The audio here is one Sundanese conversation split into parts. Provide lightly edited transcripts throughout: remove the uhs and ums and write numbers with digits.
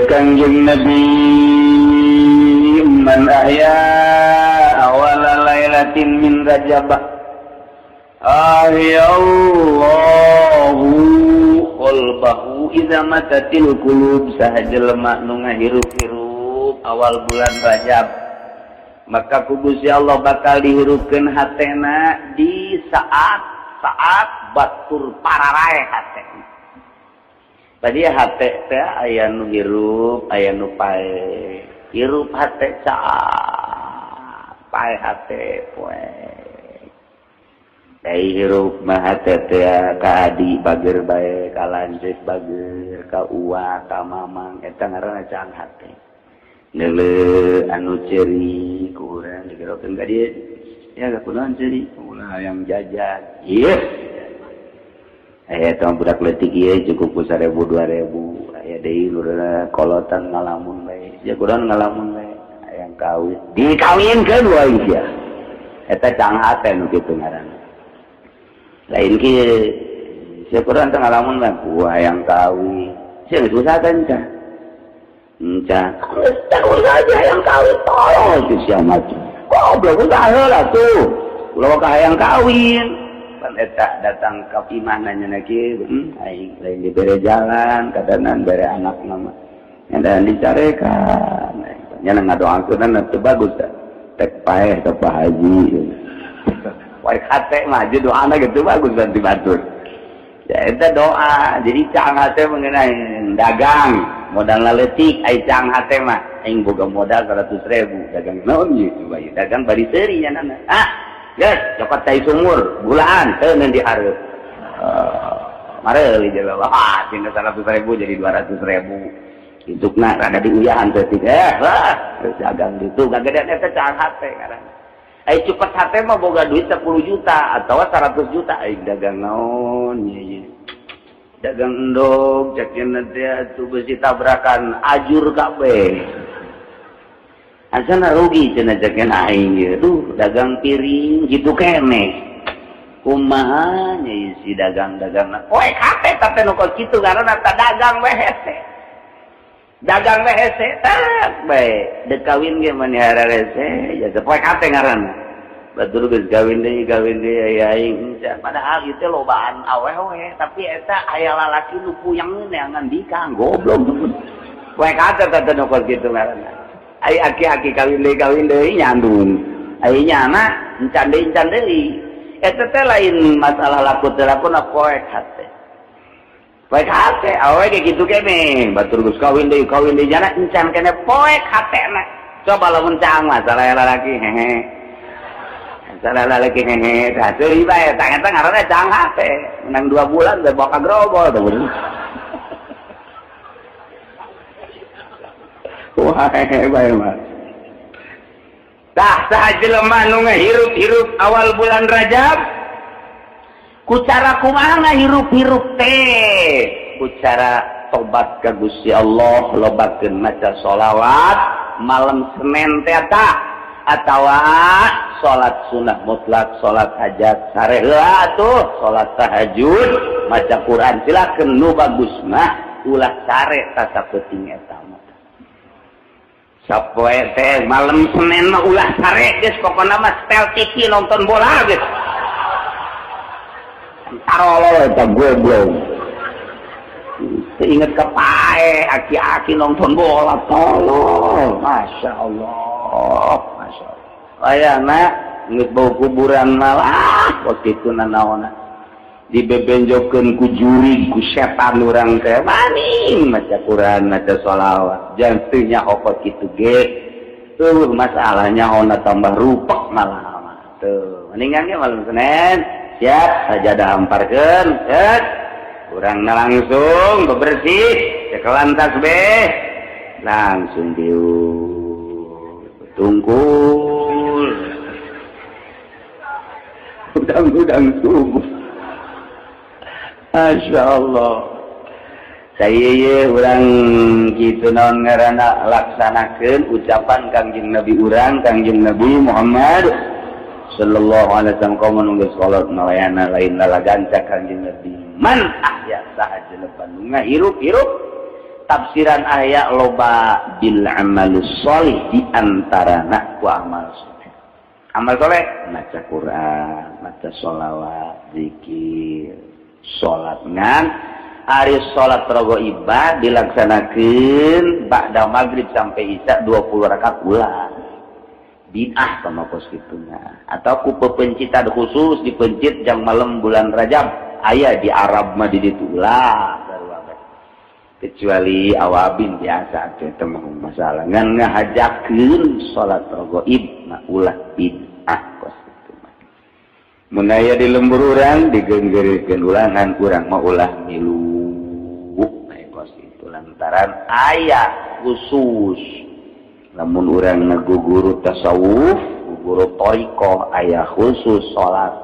Kangjeng Nabi, man ahya awala lailatin min Rajab ahyallahu qalbahu idza matatil qulub. Saha jelema nu ngahirup-hirup awal bulan Rajab, maka ku Gusti Allah bakal dihirupkeun hatena di saat saat batur pararae hatena. Tadi hate teh aya nu hirup, aya nu pae. Hirup hate caang, pae hate poe. Ai hirup mah hate teh ka adi bager bae, ka lanceuk bager, ka uwa, ka mamang, eta ngaranna caang hate. Neuleu anu ceuri ku urang digerokeun ka dieu. Ya kunaon ceuri? Ulah hayang jajan. Ieu. Aya tong budak leutik ieu cukup ku 1000 2000. Aya deui lurah kolotan ngalamun bae. Ya kunaon ngalamun bae? Hayang kawin. Dikawinkeun wae sia. Eta caang hate nu kitu ngaranna. Lain kieu. Sia kunaon teh ngalamun bae? Ku hayang kawin. Sia geus usaha teh encan. Encan. Geus teh usaha hayang kawin, tolong itu sia mah. Goblok, usaha heula tuh. Ulah ka hayang kawin. Pan eta datang ka imah nanya kieu, aing lain dibere jalan, kadanan bere anak nama. Nyadan dicarekan. Nya ngadoakeun teu bagus teh. Tek paeh teh Pak Haji. Wae hate mah doana gitu bagus ganti batur. Ya eta doa. Jadi caang hate mengenai dagang, modal leutik ai caang hate mah aing boga modal 100.000, dagang naon ieu coba ieu? Dagang bari seuri nya. Ah, geus cokot cai sumur, gulaan teu neun dihareup. Mareuli jelema. Ah, tina 100.000 jadi 200.000. Isukna rada diuyahan teutik, wah, geus dagang ditu gagedean, eta caang hate ngaranna. Ai cupet hate mah boga duit 10 juta atau 100 juta, aing dagang naon ieu ieu? Dagang endog cek teh atuh, beusi tabrakan ajur kabeh. Asana rugi cenah cek aing ieu. Duh, dagang piring gitu keneh. Kumaha nya isi dagang-dagang. Poek hate teh nu kos kitu ngaranna, tah dagang we hese. Dagang we hese tak bae. Dek kawin ge mani hararese ya poek hate ngaranna. Batur geus kawin deui aya aing encan. Padahal ieu teh lobaan awewe, tapi eta aya lalaki nu puyeng neangan bikang, goblok. Poek hate teh nu kos kitu ngaranna. Ai aki-aki kawin deui nyandung. Ai nyana encan deui, encan deui. Eta teh lain masalah laku teu laku na, poek hate. Poek hate awewe ge kitu keneh. Batur geus kawin deui nyana encan keneh, poek hatena. Coba lamun caang masalah lalaki hehe. Masalah lalaki hehe, tah seuri bae, tah eta ngaranna caang hate. Menang 2 bulan teh bawa ka grogol tuh. Wah, hehe bae mah. Tah, saha jelema nu ngahirup-hirup awal bulan Rajab, ku cara kumaha ngahirup-hirup teh? Ku cara tobat ka Gusti Allah, lobakeun maca sholawat malam Senin teh tah, atawa salat sunah mutlak, salat hajat sare heula tuh, salat tahajud, maca Quran silakeun. Nu bagus mah ulah sare tah sapeuting eta mah. Sapoe teh malam Senin mah ulah sare geus, pokona mah setel TV nonton bola geus. Tarolol eta goblok. Inget ke pae aki-aki nonton bola, tolol. Masya Allah, Masya Allah. Ayana geus bau kuburan malah waktu itu nanaona dibebenjokeun ku jurig, ku setan urang teh maning maca Quran, maca sholawat, jangan teu nyaho kitu ge. Tuh masalahnya ona tambah rupek malah tuh. Mendingan ge malam Senin siap sajadah hamparkeun, set urangna langsung bebersih, cekelan tasbih, langsung diuk tungkul udang-udang subuh. Masya Allah, saya ye urang gitu naon ngaranna, laksanakeun ucapan Kangjeng Nabi urang, Kangjeng Nabi Muhammad sallallahu alaihi wasallam, komo nu geus kolot malayana lain lalaganca Kangjeng Nabi, man ahya, saha jelema nu ngahirup-hirup Tafsiran aya loba, bil amal sholih, di antarana ku amal soleh. Amal soleh maca Quran, maca sholawat, zikir, salat. Ngan ari salat raghaibah dilaksanakeun ba'da maghrib sampai isya 20 rakaat ulah, bid'ah sama kos kituna. Atau ku pepencitan khusus dipencit jang malam bulan Rajab, aya di Arab mah di ditu, ulah, kecuali awabin biasa itu mah masalah. Ngan ngahajakeun salat raghaib mah ulah, bid'ah kos kitu mah. Mun aya di lembur urang digenggeurekeun ulangan, urang mah ulah milu kos itu, lantaran aya khusus lamun urang ngaguguru tasawuf, guru thoriqoh, aya khusus salat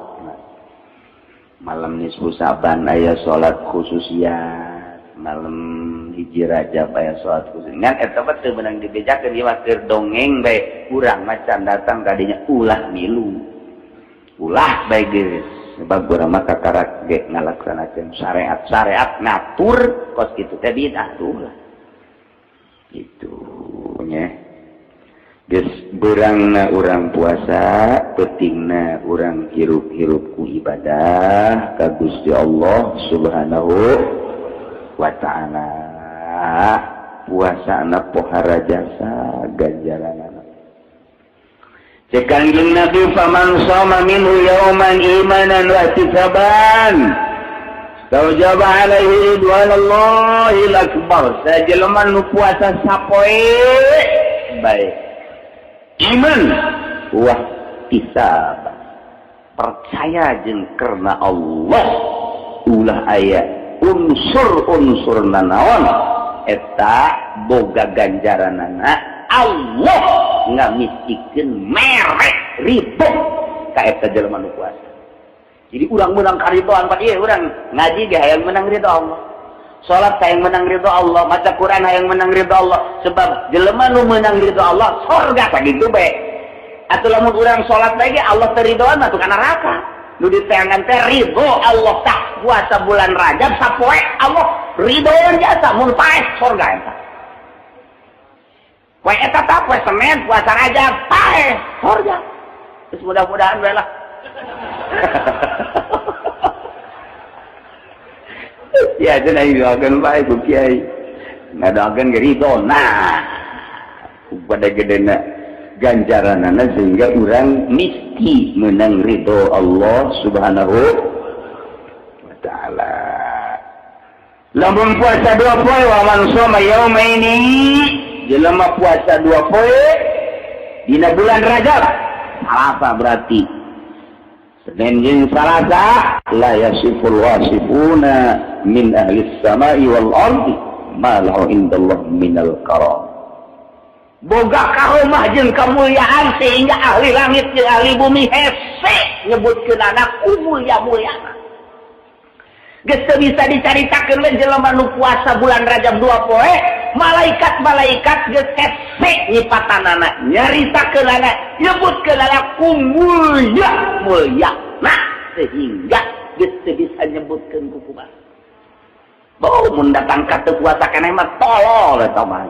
malam nisfu Saban, aya salat khususiat malam 1 Rajab, aya salat khusus. Ngan eta mah teu meunang dibejakeun, ieu mah keur dongeng bae. Urang macan datang kadinya ulah milu, ulah bae geus, sebab urang mah kakarak ge ngalaksanakeun syariat. Syariat ngatur kos kitu teh bid'ah, ulah itu nya. Geus beurangna urang puasa, peutingna urang hirup-hirup ku ibadah ka Gusti Allah Subhanahu wa Ta'ala. Puasa anak pohara jasa ganjaran. Cek Kanjeng Nabi, faman shoma minhu yauman imanan wa ihtisaban istaujaba alaihi ridwanallahil akbar. Sajelema nu puasa sapoe bae iman wa ihtisab, percaya jeung karena Allah, ulah aya unsur-unsur nanaon, eta boga ganjaranana Allah ngamistikeun mere ridho ka eta jelema nu puasa. Jadi urang menang karidoan pak ieu, urang ngaji ge hayang menang ridho Allah, salat hayang menang ridho Allah, maca Quran hayang menang ridho Allah, sebab jelema nu menang ridho Allah sorga. Sakitu bae atuh. Lamun urang salat lagi Allah teridoan atuh ka neraka. Nu diteangan teh ridho Allah. Tah, puasa bulan Rajab sapoe Allah ridho jasa, mun paeh sorga eta. Poe eta tah, poe Senin puasa Rajab paeh sorga. Terus mudah-mudahan bae lah ya. Cenah doakeun bae ku kiai, ngadoakeun ge ridho. Nah, pada gedena ganjaranana sehingga urang misti menang ridho Allah Subhanahu wa Ta'ala. Lamun puasa 2 poe, wa man shoma yaumaini, jelema puasa 2 poe dina bulan Rajab, Salasa, berarti Senin jeung Salasa, la yasiful wasifuna min ahli samai wal ardi ma lahu indallah minal karam. Boga karomah jeung kemuliaan sehingga ahli langit jeung ahli bumi hese nyebutkeun anak mulia-mulia. Geus teu bisa dicaritakeun we jelema nu puasa bulan Rajab 2 poe, malaikat-malaikat geus hese nyipatanana, nyaritakeun anak, nyebutkeun anak ku mulia mulia. Nah, sehingga geus teu bisa nyebutkeun ku kumaha. Oh, mun datang ka teu puasa keneh mah tolol eta mah.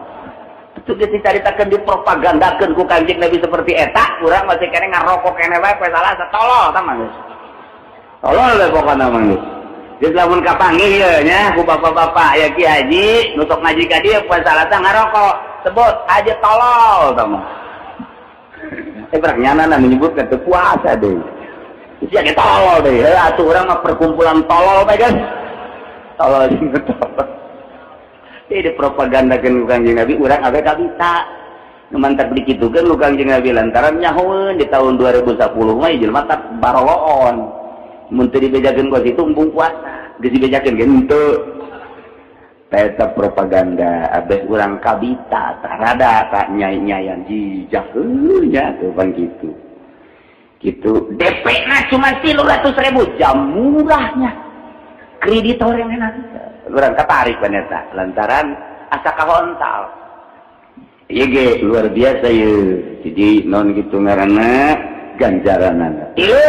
Itu geus dicaritakeun, dipropagandakeun ku Kanjeng Nabi seperti eta, urang masih keneh ngarokok keneh bae poe Salasa, tolol tah mah geus. Tolol we pokona mah geus. Geus lamun kapanggih ieu nya ku bapak-bapak ya, Ki Haji nu sok ngaji ka dieu poe Salasa ngarokok, sebut aja tolol tah mah. Eh, berak nyana menyebutkan teu puasa deui. Sia ge tolol deui. Heuh atuh, urang mah perkumpulan tolol bae geus. Tolol jeung tolol. Jadi propagandakeun ku Kanjeng Nabi, urang abe kabita. Nu mantak dikitukeun ku Kanjeng Nabi lantaran nyahoeun di tahun 2010 mah jelema tak baroloon. Mun teu dibejakeun ku situ embung puasa. Geus dibejakeun ge henteu. Eta propaganda abeh urang kabita tarada tak nyai-nyayan jijak nya tuh pan kitu. Gitu DP na cuma 300.000, jam murahnya kreditor yang enak. Urang katarik pan eta lantaran asa kahontal. Ieu ge luar biasa ye. Jadi non gitu ngaranna ganjaranana. Tilu.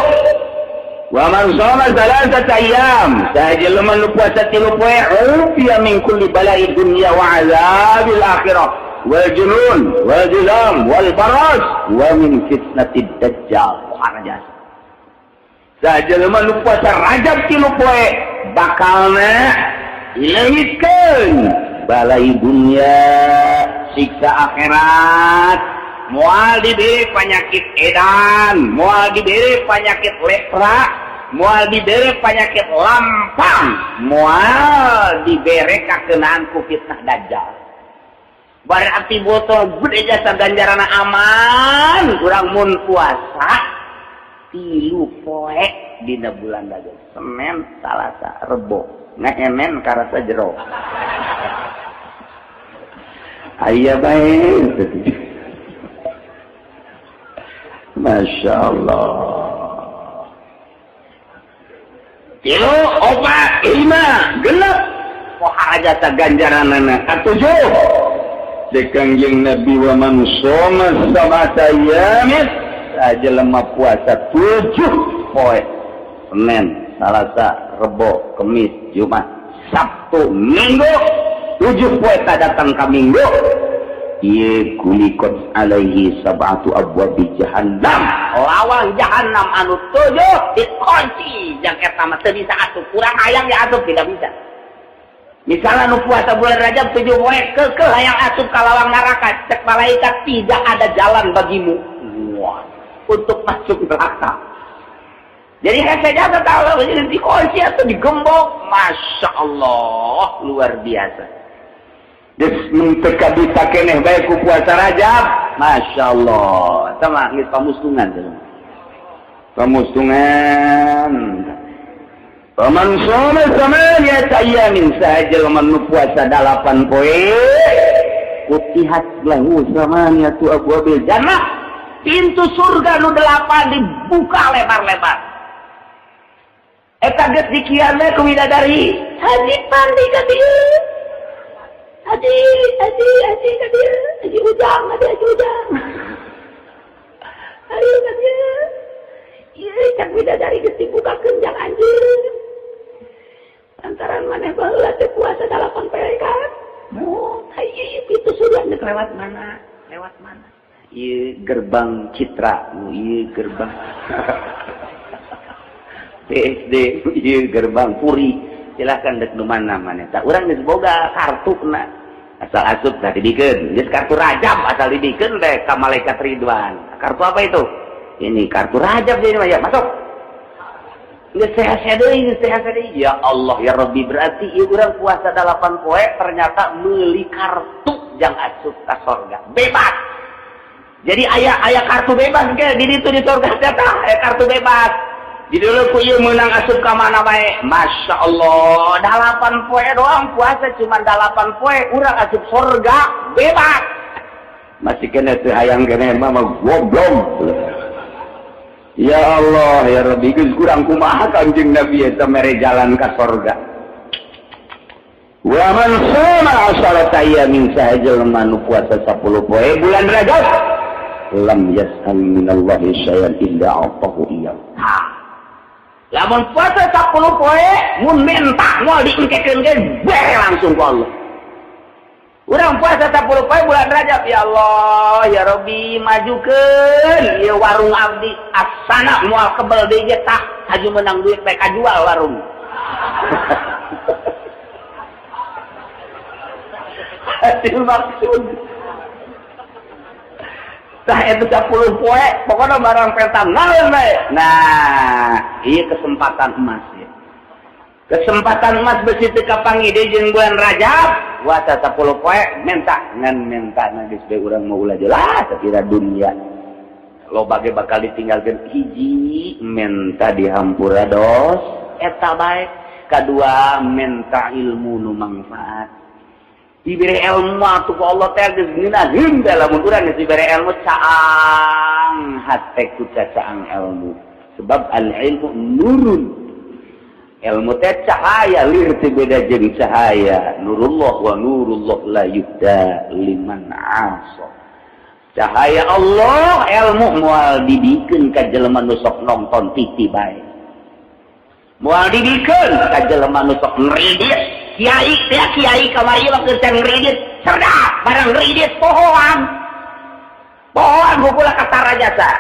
Wa man shoma salasata ayyam, saha jelema nu puasa 3 poe, ufiya min kulli bala'i dunya wa azabil akhirah wal junun wal juzam wal baras wa min fitnatid dajjal. Jasa saha jelema nu puasa Rajab 3 poe, bakalna dileungitkeun balai dunia, siksa akhirat, moal diberi penyakit edan, moal diberi penyakit lepra, moal diberi penyakit lampang, moal diberi kakenaan ku fitnah dajjal. Berarti botol gede jasa ganjaran aman kurang mun puasa 3 poe dina bulan Rajab, Senin, Salasa, Rebo. Ngehemen karasa jero aya bae. Masya Allah. Tilu, opat, lima, 6. Wah, jasa ganjaran katujuh di Kangjeng Nabi, wa man shoma sab'ata ayyamin, jelema puasa 7 poe, Senin, Salasa, Rebo, Kemis, Jumat, Sabtu, Minggu, 7 poe tak datang ke Minggu. Ieu ghulliqat alaihi sab'atu abwabi jahannam, lawang jahannam anu tujuh dikunci. Jang eta mah teu bisa asup. Kurang hayang ya asup, tidak bisa. Misalnya nu puasa bulan Rajab 7 poe, kekeh hayang asup ka lawang neraka, cek malaikat, "Tidak ada jalan bagimu." Wah, untuk masuk neraka. Jadi hese jasa tahu jadi dikunci atau digembok. Masya Allah, luar biasa. Geus mun teu bisa keneh bae ku puasa Rajab. Masya Allah. Sama geus pamustungan pamustungan. Faman shoma samaniyata ayyamin, saha jelema nu puasa 8 poe, futihat lahu samaniyatu abwabil jannah, pintu surga nu delapan dibuka lebar-lebar. Eta geus dikianna ku bidadari, "Haji Pandi ka dieu, Haji, Haji, Haji ka dieu, Haji Ujang, Haji, Haji Ujang, ayo ka dieu." Ieu cak bidadari geus dibukakeun jang anjeun lantaran maneh baheula teh puasa 8 poe kan. Oh, ieu pintu surga nek lewat mana? Lewat mana? Ieu gerbang Citra, ieu gerbang PSD, ieu gerbang Puri. Silahkan dek nu mana mana. Tak urang geus boga kartu na. Asal asup tah dibikeun. Geus kartu Rajab asal dibikeun teh ka malaikat Ridwan. Kartu apa itu? Ini kartu Rajab ini mah ya, masuk. Geus sehat deui, geus sehat deui. Ya Allah ya Rabbi, berarti ieu urang puasa 8 poe ternyata meuli kartu jang asup ka sorga. Bebas. Jadi aya aya kartu bebas ke di ditu di sorga teh, aya kartu bebas. Di dulu ku ieu meunang asup ka mana bae. Masya Allah, 8 poe doang puasa, cuma 8 poe urang asup sorga bebas. Masih kena teu hayang keneh mah goblok. Ya Allah ya Rabbi, geus kurang kumaha Kanjeng Nabi eta mere jalan ka sorga. Wa man shoma asharata ayyamin, saha jelema nu puasa 10 poe bulan Rajab, lam yas'al minallahi syai'an illa a'tahu iyyahu. Lamun puasa 10 poe mun minta moal diengkekeun ge, bere langsung ku Allah. Urang puasa 10 poe bulan Rajab, ya Allah, ya Rabbi, majukeun ieu warung abdi, asana moal kebel deui ge tah, haju menang duit bae kajual warung. Hasil maksud. Tah itu 10 poe, pokoknya barang peta naon bae. Nah, ieu kesempatan emas ya. Kesempatan emas besi teu kapanggih deui jeung bulan Rajab, puasa 10 poe minta ngan minta geus bae urang mau ulah jelas kira dunia. Loba ge bakal ditinggalkeun. Hiji, minta dihampura dos eta bae. Kadua, minta ilmu nu manfaat. Diberi ilmu atuh ku Allah teh geus ngeunaheun teh. Lamun urang geus dibere ilmu, caang hate ku cacaang ilmu, sebab al ilmu nurun, ilmu teh cahaya, lir teh beda jeung cahaya nurullah, wa nurullah la yuhda liman asa. Cahaya Allah, ilmu, moal dibikeun ka jelema nu sok nonton TV bae. Moal dibikeun ka jelema nu sok ngridit. Kiai teh, kiai kamari mah keur ngridit cerdas, barang ngridit pohoan. Pohoan hukula ka jasa.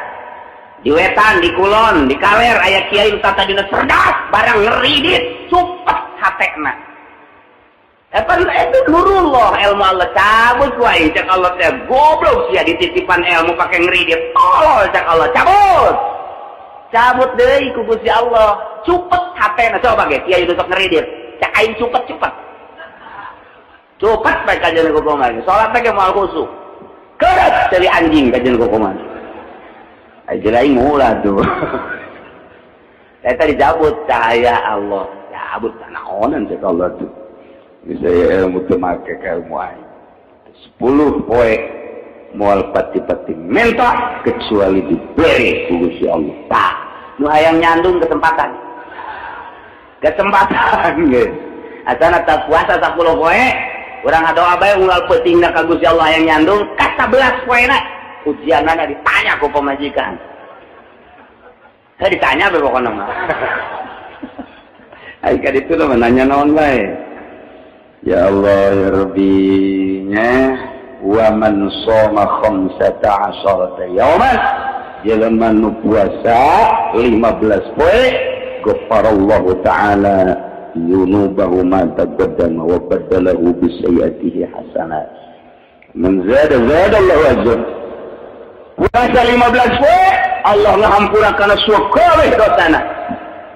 Di wetan, di kulon, di kaler aya kiai nu tadina cerdas, barang ngridit cupet hatena. Eta itu nurullah, ilmu Allah cabut wae. Cek Allah teh, goblok sia, dititipan ilmu pake ngridit, tolol. Cek Allah cabut, cabut deui ku Gusti Allah, cupet hatena. Coba ge kiai nu sok ngridit, cek aing cupet, cupet, cupet bae kajian ku kumaha. Salat teh moal khusyuk, keureut ceuli anjing kajian ku kumaha. Aja aing ulah tuh. Eta dicabut cahaya Allah, cabut naonan cek Allah tuh. Bisa ya ilmu teu make ka ilmu aing. 10 poe moal pati-pati menta kecuali diberi ku Gusti Allah. Tah, nu hayang nyandung kesempatan. Kesempatan geus. Asana tak puasa 10 poe, urang ngadoa bae unggal peutingna ka Gusti Allah hayang nyandung, ka 11 poena ujianana ditanya ku pamajikan. Saya ditanya bae pokokna mah. Ai ka ditu mah nanya naon bae. Ya Allah ya Rabbi nya, wa man shoma 15 yauman, jelema nu puasa 15 poe, ghafarallahu ta'ala dzunubahu ma taqaddama wa baddalahu bi sayyi'atihi hasanat. Man zada zada Allahu ajr. Puasa 15 poe, Allah ngahampura kana sakabeh dosana.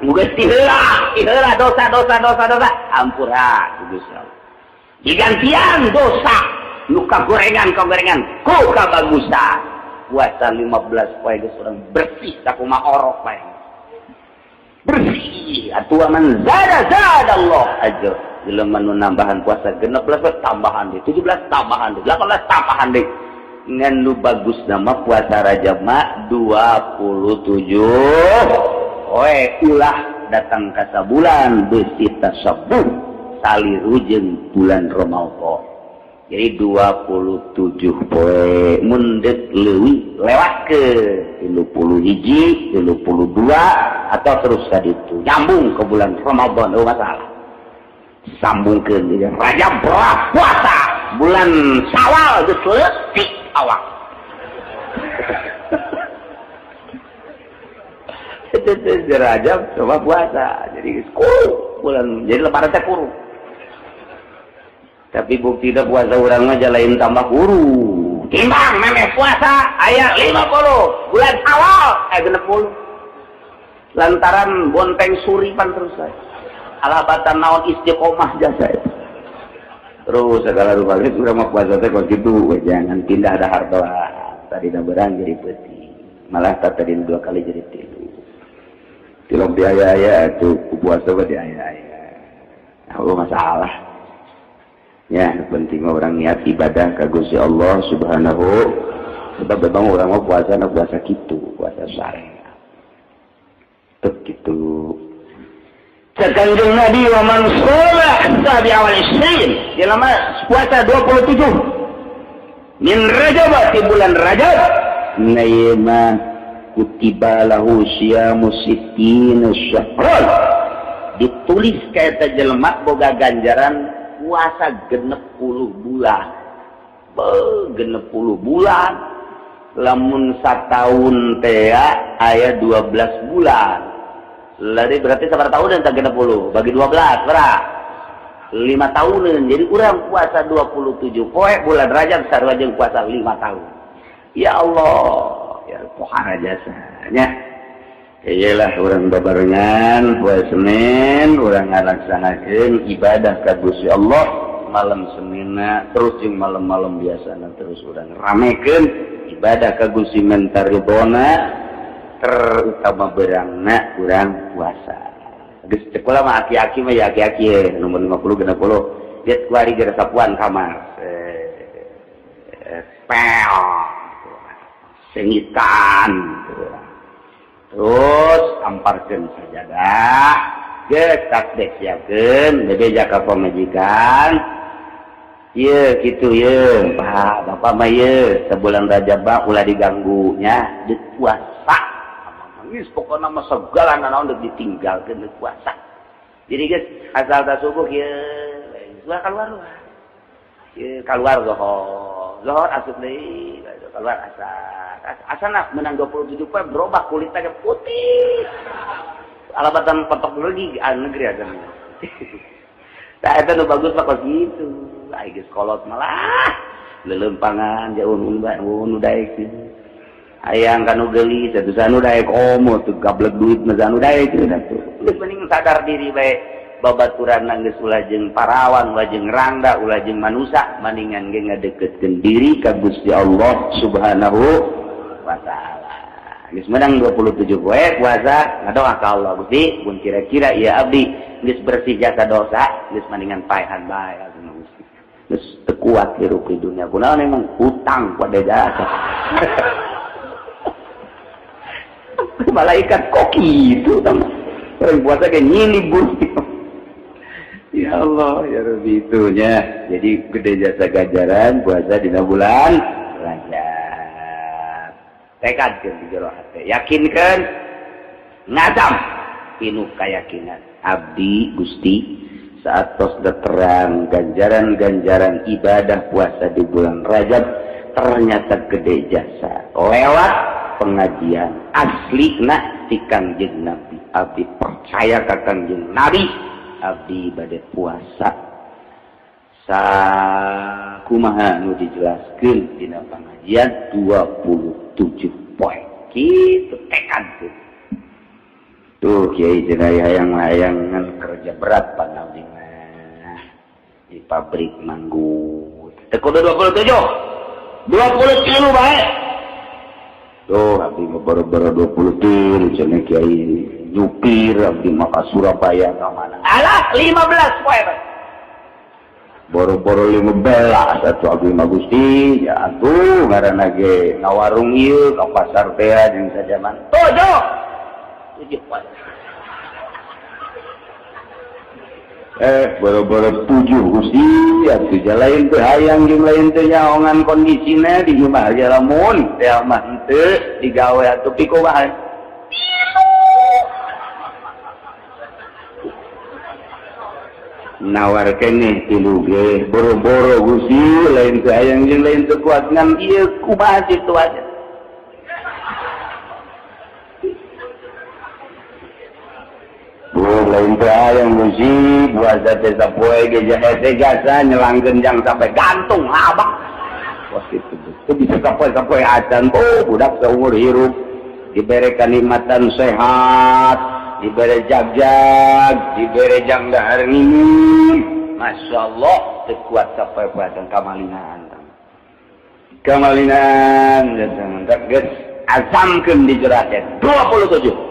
Geus tiheula tiheula dosa, dosa, dosa, dosa, hampura ku Gusti Allah. Digantian dosa nu kagorengan kagorengan ku kabagusan. Puasa 15 poe geus urang bersih sakumaha orok bae, bersih atuh. Man zada zada Allah ajr. Jelema nu nambahan puasa 16, tambahan deui 17, tambahan deui 18, tambahan deui. Ngan nu bagus nama puasa Rajab mah 27 poe, ulah datang ka sabulan besi tasabuh saliru jeung bulan Ramadan. Jadi 27 poe, mun dek leuwih lewat ke 31, 32, atau terus tadi itu nyambung ke bulan Ramadan, oh masalah. Sambung ke Rajab puasa bulan Syawal geus leutik awak. Itu Rajab coba puasa jadi kuru bulan, jadi Lebaran teh kuru. Tapi bukti puasa urang mah lain tambah kuru, timbang memeh puasa aya 50, bulan awal aya 60, lantaran bonteng suripan terus saya alabatan naon istiqomah jasa itu terus segala rupa. Itu urang mah puasa teh kok gitu, jangan pindah dahar doa tadi berang jadi peti, malah tak tadi dua kali jadi tilu tilok di aya-aya tuh puasa di aya-aya. Oh, masalah ya, penting urang niat ibadah ka Gusti Allah Subhanahu, sebab memang urang mau puasa na puasa gitu, puasa syariat tuh gitu. Cek Kanjeng Nabi, wa man shoma sabi'a wal isrin, jelema puasa 27 min Rajab, di bulan Rajab, na kutiba lahu siyamu sittina syahran, ditulis ka jelema boga ganjaran puasa 60 bulan. Be, 60 bulan, lamun setahun teh aya 12 bulan. Lari berarti sabar tahun dan 60 bagi 12 berapa? 5 tahun. Jadi kurang puasa 27 poe bulan Rajab sarua jeung puasa 5 tahun. Ya Allah ya, pohara jasanya. Iyalah, urang babarengan poe Senin urang ngalaksanakeun ibadah ka Gusti Allah malam Seninna, terus jeung malam-malam biasana terus urang ramekeun ibadah ka Gusti, menta ridona, terutama berangna urang puasa. Geus cek kula mah aki-aki mah ya, aki-aki ya, nomor 50 60 dia kuari geus sapuan kamar, pel sengitan, terus amparkeun sajadah, geus tasbih siapkeun, bebeja ka pamajikan. Ieu kitu ye, Pak, Bapak mah ye sebulan Rajab mah ulah diganggu nya, di puasa. Geus pokona mah segala nanaon deuk ditinggalkeun deuk puasa. Jadi geus asal ta subuh kieu keluar keluar kieu keluar zohor. Zohor asup deui keluar asar. Asana menang 27 poe berubah kulitnya ke putih. Alabatan petok lagi negeri aja. Nah, itu nu bagus mah kos gitu. Ai geus kolot malah lelempangan jauh nu daek. Hayang kanu geulis atuh sanu daek komo tuh gablek duit mah sanu daek atuh. Geus mending sadar diri bae babaturan geus ulah jeung parawan, ulah jeung rangda, ulah jeung manusa, mendingan ge ngadeukeutkeun diri ka Gusti Allah Subhanahu wa taala. Geus menang 27 poe puasa ngadoa ka Allah, Gusti, mun kira-kira ieu abdi geus bersih jasa dosa, geus mendingan paehan bae Gusti. Geus teu kuat hirup di dunia. Kunaon emang hutang pada jasa. Malaikat kok kitu tah. Orang puasa ge nyilib Gusti. Ya Allah, ya Rabbi itunya. Jadi gede jasa ganjaran puasa dina bulan Rajab. Tekadkeun di jero hate, yakinkeun ngazam pinu keyakinan. Abdi Gusti saat tos terang ganjaran-ganjaran ibadah puasa di bulan Rajab ternyata gede jasa lewat pengajian asli na ti Kangjeng Nabi. Abdi percaya ka Kangjeng Nabi, abdi bade puasa sakumaha nu dijelaskeun dina pengajian 27 poe kitu tekad tuh. Tuh kiai cenah hayang-hayangan kerja berat pan abdi mah di pabrik manggut teu kudu 27 23 bae. Tuh abdi mah boro-boro 23 cenah kiai nyupir abdi mah ka Surabaya ka mana. Alah 15 poe bae. Boro-boro 15 atuh abdi mah Gusti ya atuh ngaranna ge ngawarung ieu ka pasar teh jeung sajaman. 7 7 poe. Boro-boro 7 Gusti atuh lain teu hayang jeung lain teu nyaongan kondisina di imah ge lamun teh mah henteu digawe atuh pikumaha. Nawar keneh tilu ge boro-boro Gusti lain teu hayang jeung lain teu kuat ngan ieu kumaha situasi. Lain teu hayang Gusti puasa teh sapoe ge hese jasa nyelangkeun jang sampai gantung abak. Wah kitu teu bisa sapoe-sapoe acan oh budak saumur hirup dibere kanikmatan sehat, dibere jagjag, dibere jang dahar nginum. Masya Allah teu kuat sapoe-poe acan kamalingan. Kamalingan geus azamkeun di jero hate 27.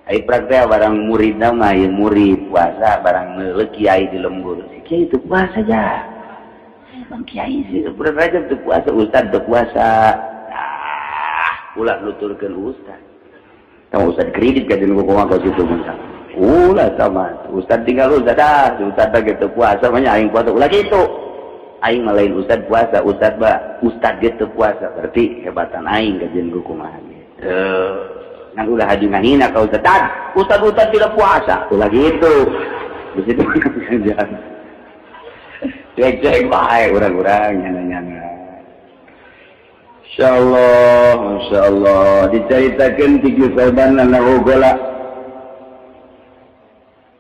Ai praktek barang murid mah ieu murid puasa barang meuleuh kiai di lembur. Si kiai teu puasa ja. Bang kiai sih bulan Rajab teu puasa, ustad teu puasa. Ah, ulah nuturkeun ustad. Kamu ustad kredit ka jeung kumaha ka situ mun. Ulah sama ustad tinggal ustad ah, ustad ge teu puasa mah aing puasa ulah kitu. Aing mah lain ustad puasa, ustad mah ustad ge teu puasa berarti hebatan aing ka jeung kumaha gitu. Ngan ulah haji ngahina ka ustad, ustad ustad tidak puasa, ulah gitu. Di situ cek-cek bae urang-urang nyana-nyana. Insyaallah, masyaallah diceritakeun ti Sauban anna gola.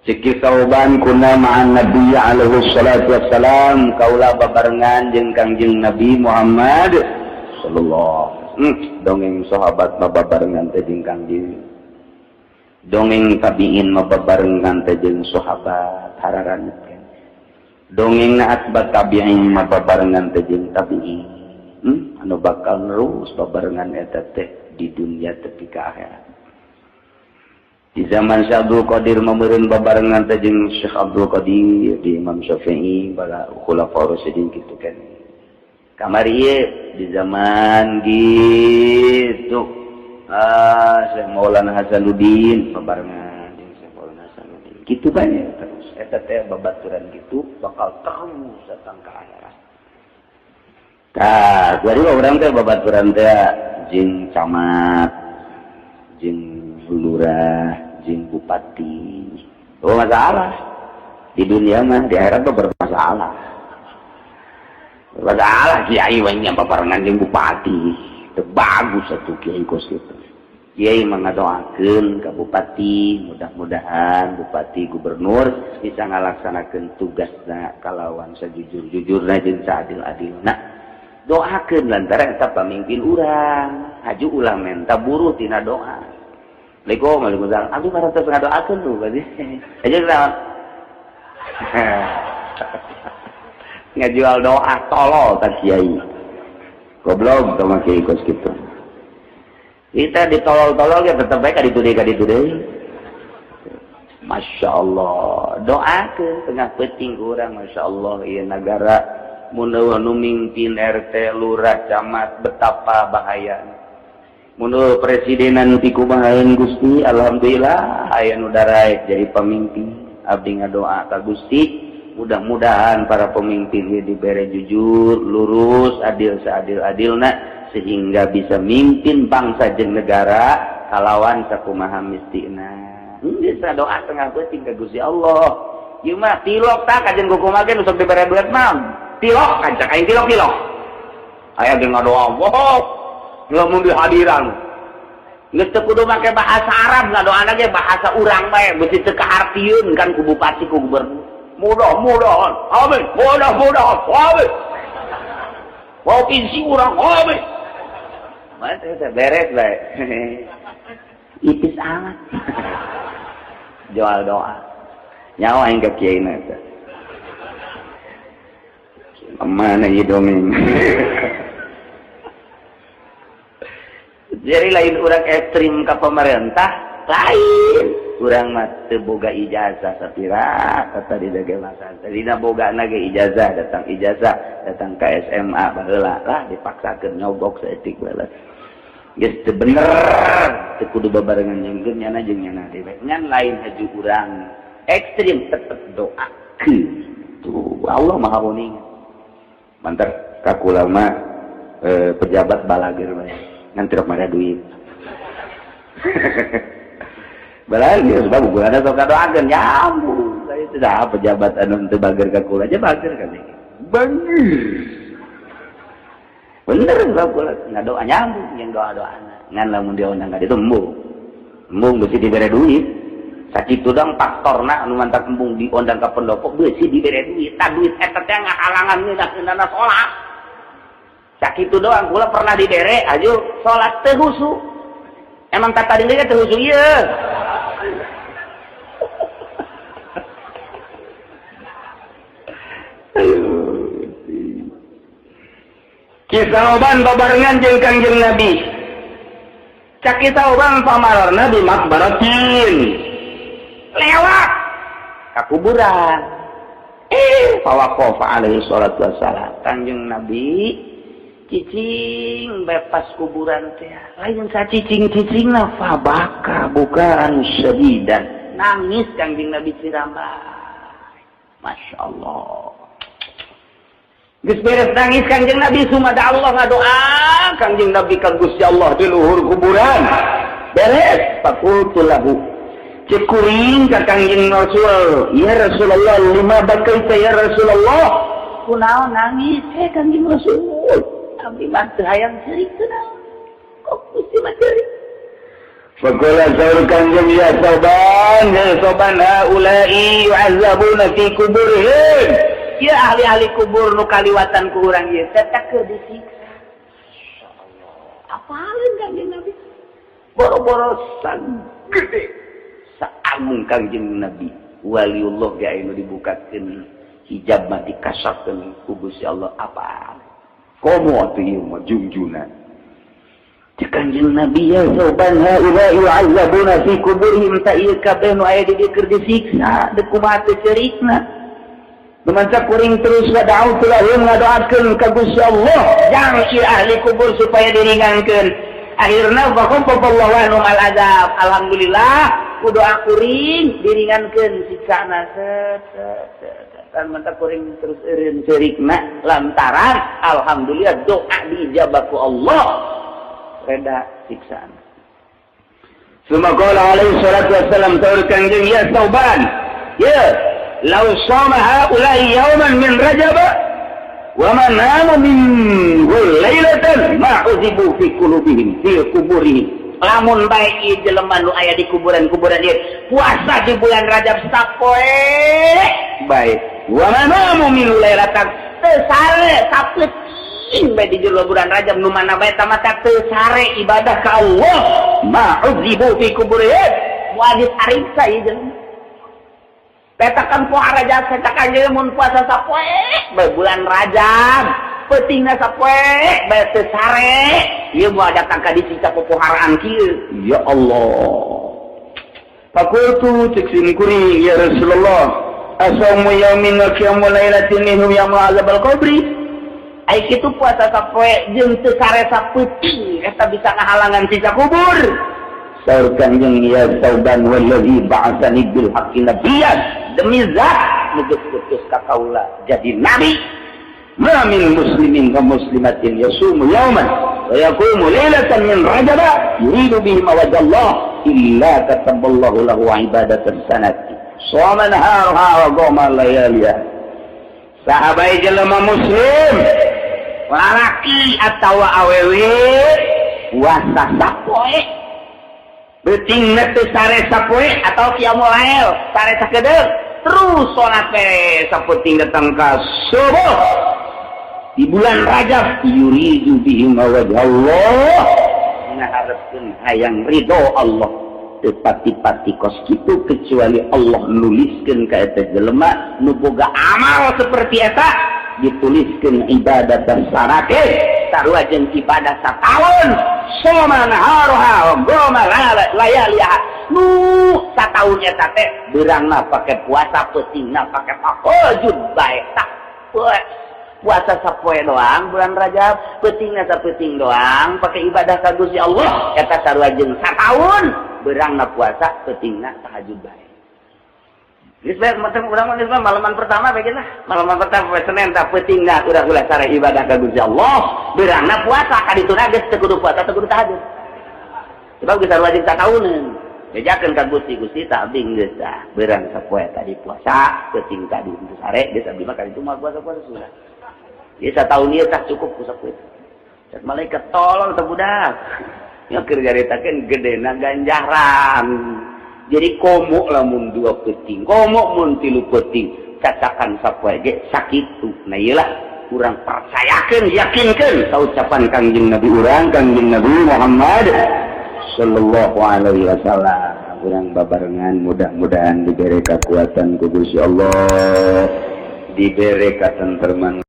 Cik Sauban kuna ma'an Nabi alaihi salatu wassalam kaula babarengan jeung Kangjeng Nabi Muhammad sallallahu. Dongeng sahabat mababarengan teh jeung Kangjeng, dongeng tabiin mababarengan teh jeung sahabat hararan, dongeng na atba tabiin mababarengan teh jeung tabiin. Anu bakal nerus babarengan eta teh di dunia tepi ka akhirat. Di zaman Syekh Abdul Qadir mameureun babarengan teh jeung Syekh Abdul Qadir, di Imam Syafi'i bala khulafaur rasyidin kitu kan. Kamari di zaman gitu Syekh Maulana Hasanuddin babarengan jeung Syekh Maulana Hasanuddin kitu kan ya terus eta teh babaturan gitu bakal terus datang ke akhirat. Tah, kuari urang teh babaturan teh jeung camat, jeung lurah jeung bupati. Oh masalah di dunia mah, di akhirat mah bermasalah. Bermasalah kiai mah nya babarengan jeung bupati. Teu bagus atuh kiai kos kitu. Kiai mah ngadoakeun ka bupati, mudah-mudahan bupati gubernur bisa ngalaksanakeun tugasna kalawan sajujur-jujurna jeung saadil-adilna. Doakeun lantaran eta pamimpin urang. Haju ulah menta buruh tina doa. Assalamualaikum, waalaikumsalam. Abdi mah terus ngadoakeun tuh berarti. Aja naon? Ngajual doa tolol ka kiai. Goblok tong kiai kos kitu. Kita ditolol-tolol ya tetep bae ka ditu deui ka ditu deui. Masya Allah, doakeun tengah peuting urang, Masya Allah, ieu nagara mun nu mimpin RT, lurah, camat betapa bahaya. Mun presidenan ti kumahaeun Gusti, alhamdulillah aya nu daraek jadi pemimpin. Abdi ngadoa ka Gusti, mudah-mudahan para pemimpin ieu dibere jujur, lurus, adil seadil-adilna sehingga bisa mimpin bangsa jeung negara kalawan sakumaha mistina. Geus doa tengah peuting ka Gusti Allah. Ieu mah tilok tah kajen kumaha ge nu sok dibere duit mah. Tilok kan cak aing tilok-tilok. Aya ge ngadoa, wow, lamun dihadiran. Geus teu kudu make bahasa Arab ngadoana ge bahasa urang bae, beusi teu kahartieun kan ku bupati ku gubernur. Mudah-mudahan, amin, mudah-mudahan, amin. Provinsi urang, amin. Mana beres bae. Ipis amat. Jual doa. Nyawa aing ka kiai na eta. Mana ieu dongeng. Jadi lain urang ekstrim ka pemerintah, lain. Urang mah teu boga ijazah sapira tadi dage masa. Tadina boga ge ijazah, datang ke SMA baheula lah dipaksakeun nyogok saeutik baheula. Geus teu bener, teu kudu babarengan jeung nyana jeung nyana dewe. Ngan lain haju urang ekstrim tetep doakeun. Tuh Allah Maha Uning. Mantar ka kula mah pejabat balageur bae. Ngan teu mara duit. Balageur sebab ukuranna sok ngadoakeun nyambung. Itu dah pejabat anu teu bager ka kula aja bager kan. Bager. Bener sebab kula ngadoa nyambung jeung doa-doana. Ngan lamun dia undang ka ditu embung. Embung beusi dibere duit. Sakitu dong faktorna anu mantak embung diundang ka pendopo beusi dibere duit. Tah duit eta teh ngahalangan ngeunah-ngeunahna salat. Sakitu doang kula pernah dibere aju salat teu husu. Emang tata diri teu husu ieu. Kisah oban babarengan jeung Kangjeng Nabi. Cak kisah oban pamarna di makbaratin. Lewat ka kuburan. Fawaqafa alaihi salatu wassalam. Kangjeng Nabi cicing bebas kuburan teh. Lain sacicing-cicingna fabaka bukan syadidan. Nangis Kangjeng Nabi cirambay. Masya Allah. Geus beres nangis Kangjeng Nabi sumada Allah ngadoa Kangjeng Nabi ka Gusti Allah di luhur kuburan. Beres faqultu lahu. Cek kuring ka Kangjeng Rasul, ya Rasulullah lima bakaita ya Rasulullah. Kunaon nangis Kangjeng Rasul? Abdi mah teu hayang ceurik teu naon. Kok Gusti mah ceurik? Faqala saur Kangjeng ya soban haula'i yu'azzabuna fi kuburihim. Ya ahli-ahli kubur nu kaliwatan ku urang ieu teh keur disiksa. Insyaallah. Apaleun Kangjeng Nabi? Boro-boro sagede saagung Kangjeng Nabi. Waliullah ge anu dibukakeun hijab mah dikasapkeun ku Gusti Allah apa? Komo atuh ieu mah jungjuna. Cek Kangjeng Nabi ya soban haula yu'azzabuna fi kuburihim ta ieu kabeh nu aya di dieu keur disiksa deuk kumaha teu ceurikna. Lumanca kuring terus ngada'u lahum ngadoakeun ka Gusti Allah jang ieu ahli kubur supaya diringankeun. Akhirna faqafallahu anhum al azab. Alhamdulillah ku doa kuring diringankeun siksana set set set. Kan mantap kuring terus eureun ceurikna lantaran alhamdulillah doa diijabah ku Allah. Reda siksaan. Summa qala alaihi salatu wassalam, saur Kangjeng, ya Sauban, ya law shama haula'i yawman min Rajab wa ma namu min lailatan ma udzibu fi qulubihim fi kuburihim. Lamun bae ieu jelema nu aya di kuburan-kuburan ieu puasa di bulan Rajab sapoe bae, wa ma namu min lailatan, teu sare sapeuting bae di jero bulan Rajab, nu mana bae tamata teu sare ibadah ka Allah, ma udzibu fi kuburihim, moal disariksa ieu jelema. Petakan poe Rajab, petakan jeung mun puasa sapoe bae bulan Rajab, peutingna sapoe bae teu sare, ieu moal datang ka disiksa popoharaan kieu. Ya Allah. Fakultu, cek sim kuring, ya Rasulullah, asaumu yaumin wa qiyamu lailatin minhum yamna'u azabal qabri? Ai kitu puasa sapoe jeung teu sare sapeuting eta bisa ngahalangan siksa kubur? Saur Kanjeng, ya Sauban, wallazi ba'atsani bil haqqi nabiyyan, demi zat nu geus utus ka kaula jadi nabi, ma min muslimin wa muslimatin yasumu yawman wa yaqumu lailatan min Rajab yuridu bihi wajha Allah illa kataballahu lahu ibadatan sanati shoma naharuha wa qama layaliha. Saha bae jelema muslim, lalaki atawa awewe, puasa sapoe, beutingna teu sare sapoe atau qiyamul lail sare sakedeung, terus salat we sapeuting datang ka subuh di bulan Rajab, yuridu bihi wajha Allah, ngaharepkeun hayang ridho Allah, teu pati-pati kos kitu kecuali Allah nuliskeun ka eta jelema nu boga amal seperti eta, dituliskeun ibadah sanate, sarua jeung ibadah sataun, shoma naharuha wa qama layaliha. Nu sataun eta teh beurangna pake puasa, peutingna pake tahajud bae. Tak puasa sapoe doang bulan Rajab, peutingna sapeuting doang pake ibadah ka Gusti Allah, eta sarua jeung sataun beurangna puasa, peutingna tahajud bae. Geus bae macam urang mah, geus mah malaman pertama bae lah. Malaman pertama poe Senin tah, peutingna urang ulah sare ibadah ka Gusti Allah, beurangna puasa ka dituna geus teu kudu puasa, teu kudu tahajud. Sebab geus sarua jeung satauneun. Bejakeun ka Gusti, Gusti tak abdi geus tah beurang sapoe tadi puasa, peuting tadi untuk sare, geus abdi mah kali itu mah puasa-puasa sudah. Ieu sataun ieu tah cukup ku sapoe. Cek malaikat, tolong teh budak. Ya keur nyaritakeun gedena ganjaran. Jadi komo lamun dua peuting, komo mun tilu peuting, cacakan sapoe ge sakitu. Nah, ieu lah urang percayakeun, yakinkeun ka ucapan Kangjeng Nabi urang, Kangjeng Nabi Muhammad sallallahu alaihi wasallam. Urang babarengan mudah-mudahan diberi kekuatan ku Gusti Allah, diberi katentreman.